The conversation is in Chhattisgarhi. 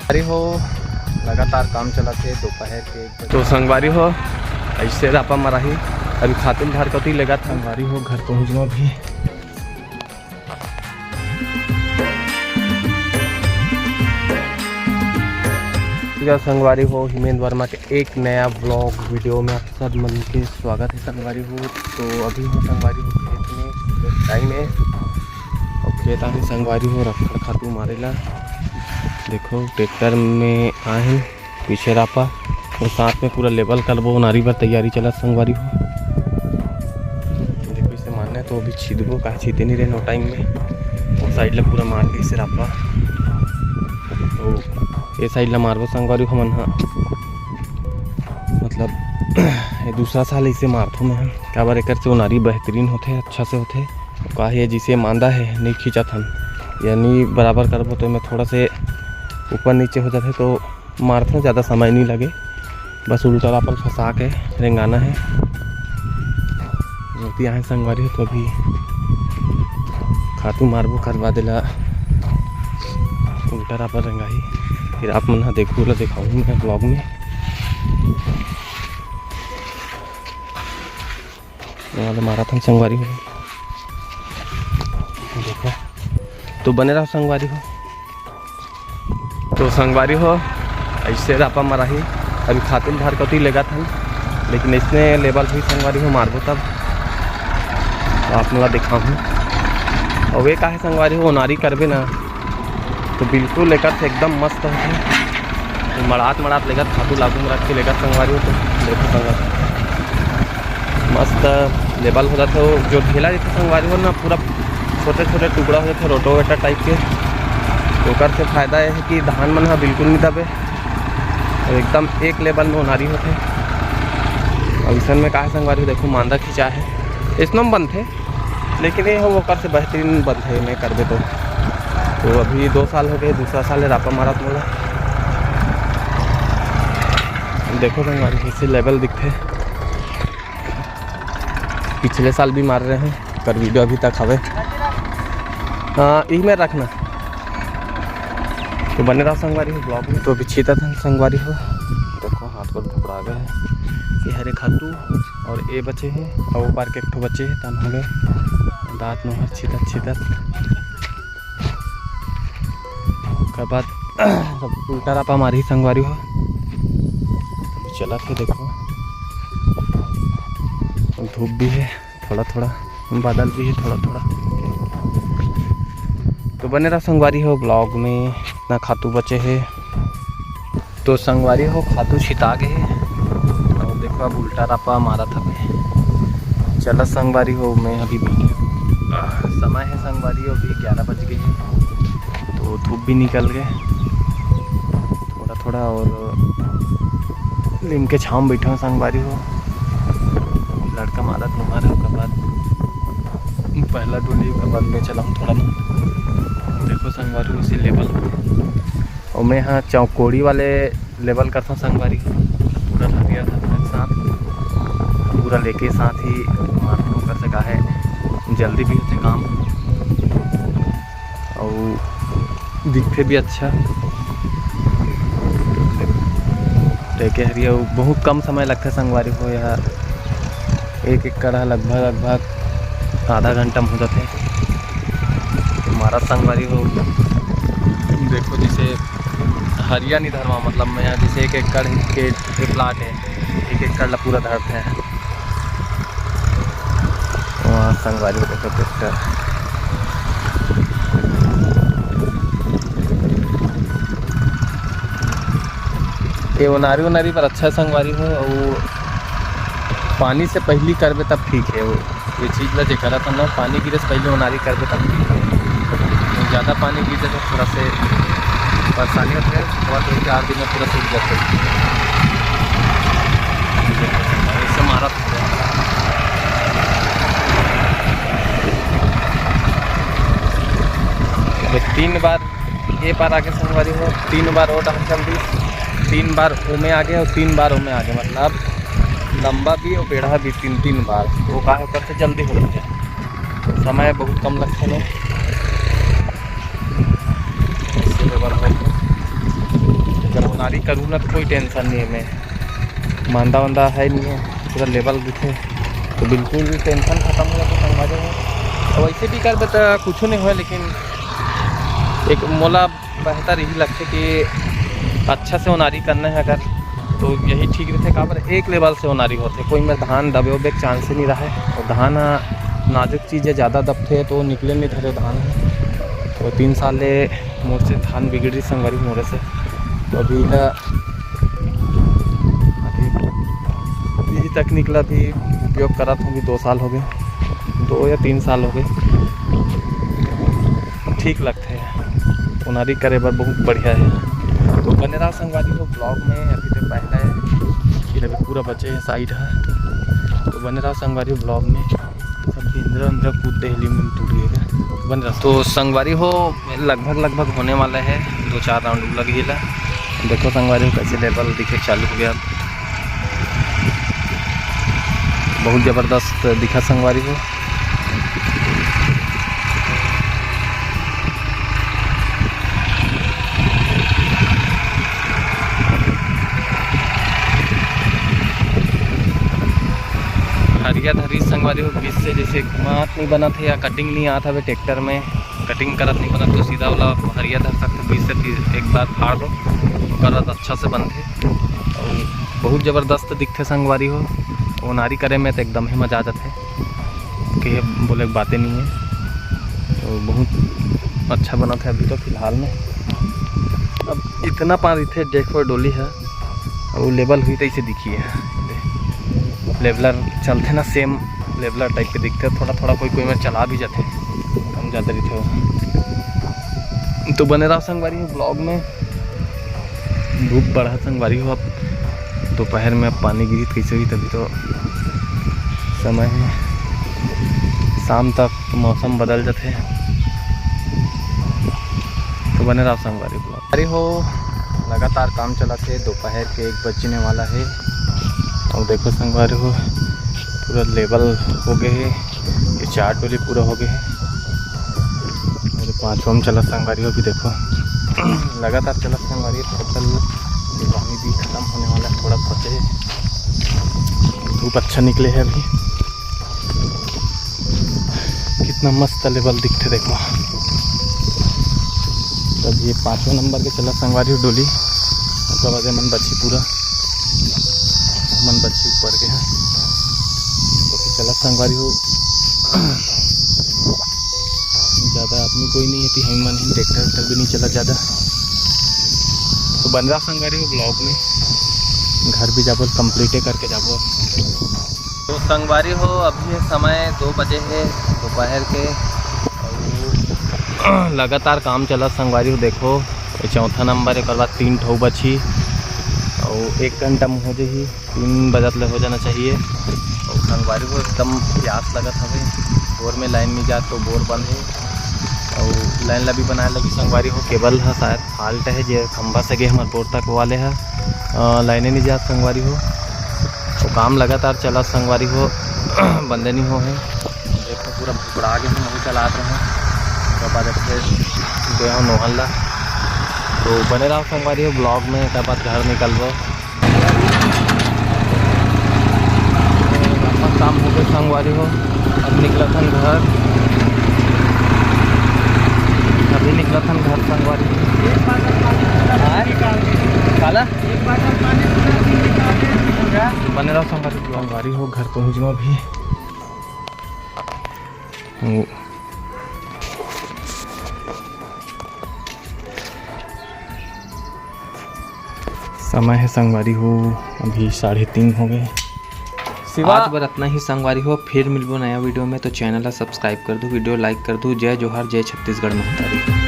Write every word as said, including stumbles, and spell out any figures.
अरे हो, लगातार काम चलत हे दोपहर के एक बजे। तो संगवारी हो, ऐसे रापा मराही, अभी खातू ल धार कती लेगत हन। संगवारी हो, घर पहुँचना भी। संगवारी हो, हिमेंद्र वर्मा के एक नया vlog video में आप सब मन के स्वागत है संगवारी हो। तो अभी हो संगवारी हो खेत में, time है, और खेत आए संगवारी हो रखड़ खातू मारे ला। देखो tractor में आए हैं पीछे रापा, और साथ में पूरा level करबो, ओनारी बर तैयारी चलत संगवारी हो। देखो इसे मारना है तो अभी छीदबो, काहे छीदे नहीं रहे नो time में। वो side ला पूरा मार के इसे रापा, तो ये side ला मारबो संगवारी हो हमन हा। मतलब ये दूसरा साल इसे मारथों मैं, काबर एकर से ओनारी बेहतरीन होथे, अच्छा से होथे। काहे जिसे मांदा है नहीं खींचत हन, यानी बराबर करबो तो मैं थोड़ा से ऊपर नीचे हो जाथे, तो मारथों, ज़्यादा समय नहीं लगे, बस उल्टा रापा ल फंसा के रेंगाना है। गलती आहे संगवारी हो तो अभी खातू मारबो, ओकर बाद एला उल्टा रापा रेंगाही, फिर आप मन हा देखू ला दिखाऊँ मैं vlog में। ये वाला मारथन संगवारी हो, देखो, तो बने रहो संगवारी हो। तो संगवारी हो, ऐसे रापा मराही, अभी खातू ल धार कती लेगत हन, लेकिन इसने level भी संगवारी हो मारबो तब तो आप मन ला दिखाहूँ। और वे काहे संगवारी हो, ओनारी करबे ना तो बिल्कुल एकर से एकदम मस्त होथे। मड़ात मड़ात लेगत, खातू लागू में रख के लेगत संगवारी हो, तो देखो संगवारी, मस्त level हो जाथे। वो जो ढेला जैसे संगवारी हो ना, पूरा छोटे छोटे टुकड़ा हो जाथे रोटोवेटर type के। ओकर से फायदा ये है कि धान मन ह बिल्कुल नहीं दबे, और एकदम एक level में ओनारी होथे। और अइसन में काहे संगवारी हो, देखो मांदा खिंचा है, इसनो में बनथे, लेकिन ये हो ओकर से बेहतरीन बनथे, मैं करबे तो। तो अभी दो साल हो गए, दूसरा साल है रापा मारत मोला। देखो संगवारी, कैसे level दिखथे। पिछले साल भी मार रहे हैं, कर video अभी तक हवे। हाँ, इही में रखना। तो बने रहो संगवारी हो vlog में। तो अभी छीतत हन संगवारी हो, देखो हाथ गोड़ फुकड़ा गए हैं। ये हरे खातू और ये बचे हैं, और ऊपर के एक ठो बचे हैं, तन हो गए दांत नोहर छीतत छीतत। ओकर बाद सब उल्टा रापा मारही संगवारी हो। अभी चलत हे देखो, धूप भी है थोड़ा थोड़ा, बादल भी है थोड़ा थोड़ा। तो बने रहो संगवारी हो vlog में, इतना खातू बचे है। तो संगवारी हो, खातू छिता गे हे। और देखो, अब उल्टा रापा मारत हवे। चला संगवारी हो, मैं अभी भी, समय है संगवारी हो, अभी ग्यारह बज गए हैं, तो धूप भी निकल गए थोड़ा थोड़ा। और नीम के छाँव में बैठा हूँ संगवारी हो, लड़का मारत नोहर है, ओकर बाद पहला डोली, ओकर बाद मैं चलाऊँ थोड़ा। देखो संगवारी हो, उसी level हो। और मैं यहाँ चौकोड़ी वाले level करता हूँ संगवारी, पूरा धनिया धनिया के साथ, पूरा लेके साथ ही मारता हूँ, ओकर से काहे जल्दी भी होथे काम, और दिखथे भी अच्छा। लेके हरिया बहुत कम समय लगथे संगवारी हो, यहाँ एक एकड़ ह लगभग लगभग आधा घंटा में हो जाथे। मारा संगवारी हो, देखो जैसे हरिया नहीं धरवा, मतलब मैं यहाँ जैसे एक एकड़ के, के plot है, एक एकड़ ला पूरा धरते हैं। वहाँ संगवारी हो देखो tractor। ये ओनारी ओनारी पर अच्छा है संगवारी हो, और पानी से पहली करबे तब ठीक है। वो ये चीज ला जे करत हन ना, पानी गिरे से पहले ओनारी करबे तब ठीक है। ज़्यादा पानी गिर जाए तो थोड़ा से परेशानी होथे, थोड़ा दो चार दिन में पूरा सूख जाथे। ऐसे मारा तीन बार ये पार आगे संगवारी हो, तीन बार वो डहर चल दी, तीन बार ओमे आगे और तीन बार ओमे आगे, मतलब लंबा भी और टेढ़ा भी तीन तीन बार। वो काहे ओकर से जल्दी हो जाथे, समय बहुत कम लगथे ना। इससे लेवल हो। अरे करूँ ना तो कोई टेंशन नहीं है, मैं मांदा वांदा है नहीं है, पूरा लेवल दिखे तो बिल्कुल भी टेंशन खत्म हो जाता संगवारी हो। और वैसे भी करबे तो कुछ नहीं होय, लेकिन एक मोला बेहतर यही लगथे कि अच्छा से ओनारी करना है अगर, तो यही ठीक रहथे। काबर एक लेवल से ओनारी होथे, कोई में धान दबे उबे के चांस ही नहीं रहे। और धान ह नाजुक चीज़ है, ज़्यादा दबथे तो निकले नहीं धरे धान ह। तो तीन साल ले मोर से धान बिगड़ रही संगवारी मोरे से, तो अभी ह अभी यही तकनीक ला भी उपयोग करत हूँ, अभी दो साल हो गए, दो या तीन साल हो गए। ठीक लगथे, ओनारी करे बर बहुत बढ़िया है। तो बने रहा संगवारी हो ब्लॉग में, अभी तो पहला है, फिर अभी पूरा बचे है साइड है, तो बने रहा संगवारी हो ब्लॉग में। सब इंद्रा इंद्रा कूद दे हेली में टूट गएगा, बने रहा। तो संगवारी हो लगभग लगभग होने वाला है, दो चार राउंड लग ही ला। देखो संगवारी हो कैसे लेवल दिखे चालू हो गया, बहुत ज़बरदस्त दिखा संगवारी हो। हरिया धरी संगवारी हो, बीच से जैसे घुमात नहीं बनत है या कटिंग नहीं आत हवे ट्रैक्टर में, कटिंग करत नहीं बनत, तो सीधा वाला हरिया धर सकते, बीच से फिर एक बार फाड़ लो, ओकर बाद अच्छा से बनथे। और बहुत ज़बरदस्त दिखथे संगवारी हो, ओनारी करे में तो एकदम ही मज़ा आ जाथे, कि बोले के बातें नहीं है। तो बहुत अच्छा बनत है अभी तो फिलहाल में। अब इतना पानी थे, देखो डोली है, अब वो लेवल हुई तो इसे दिखिए, लेवलर चलथे ना, सेम लेवलर टाइप के दिखथे, थोड़ा थोड़ा कोई कोई में चला भी जाथे, कम ज़्यादा रहिथे। तो बने रहा संगवारी ब्लॉग में, धूप बढ़ा संगवारी हो, अब दोपहर में अब पानी गिरी कैसे हुई, तभी तो समय है, शाम तक मौसम बदल जाथे। तो बने रहा संगवारी ब्लॉग। अरे हो, लगातार काम चलत हे, दोपहर के एक बजने वाला है। और देखो संगवारी हो, पूरा लेवल हो गए है, ये चार डोली पूरा हो गए है। और पाँचवा में चलत संगवारी हो, अभी देखो लगातार चलत संगवारी हो, टोटल पानी भी खत्म होने वाला है, थोड़ा बचे है। धूप अच्छा निकले है अभी। कितना मस्त लेवल दिखथे, देखो। तब ये पाँचवा नंबर के चला संगवारी हो डोली, ओकर बाद मन बची पूरा, मन बची ऊपर के है। तो चला संगवारी हो, ज़्यादा आदमी कोई नहीं है, तो हम मन ही, ट्रैक्टर वैक्टर भी नहीं चला ज़्यादा। तो बने रहा संगवारी हो ब्लॉग में, घर भी जाबो, कंप्लीटे करके जाबो। तो संगवारी हो, अभी ये समय दो बजे है दोपहर के, और लगातार काम चलत संगवारी हो। देखो, ये चौथा नंबर, एक बाद तीन ठो बची, और एक घंटा में हो जाही, तीन बजत ले हो जाना चाहिए। और संगवारी हो, एकदम प्यास लगत हवे, बोर में लाइन नहीं जात तो बोर बंद है, और लाइन ला भी बनाए लगी संगवारी हो। केबल ह शायद फॉल्ट है, जे खंभा से गे हमर बोर तक वाले ह, अ, लाइने नहीं जात संगवारी हो। तो काम लगातार चलत संगवारी हो, बंदे नहीं हो है। देखो पूरा भुकड़ा गे हम, वही चलात रहे, ओकर बाद फिर गए हो नोहन ला। तो बने रहो संगवारी हो ब्लॉग में, ओकर बाद घर निकलबो। अपन काम हो गए संगवारी हो, अब निकलत हन घर, अभी निकलत हन घर संगवारी। हाँ? काला? बने रहो संगवारी, संगवारी हो, घर पहुँच गए अभी। समय है संगवारी हो, अभी साढ़े तीन हो गए। शिवा। आज बर अतना ही संगवारी हो, फिर मिलबो नया वीडियो में। तो चैनल ला सब्सक्राइब कर दो, वीडियो लाइक कर दो। जय जोहार, जय छत्तीसगढ़ महतारी।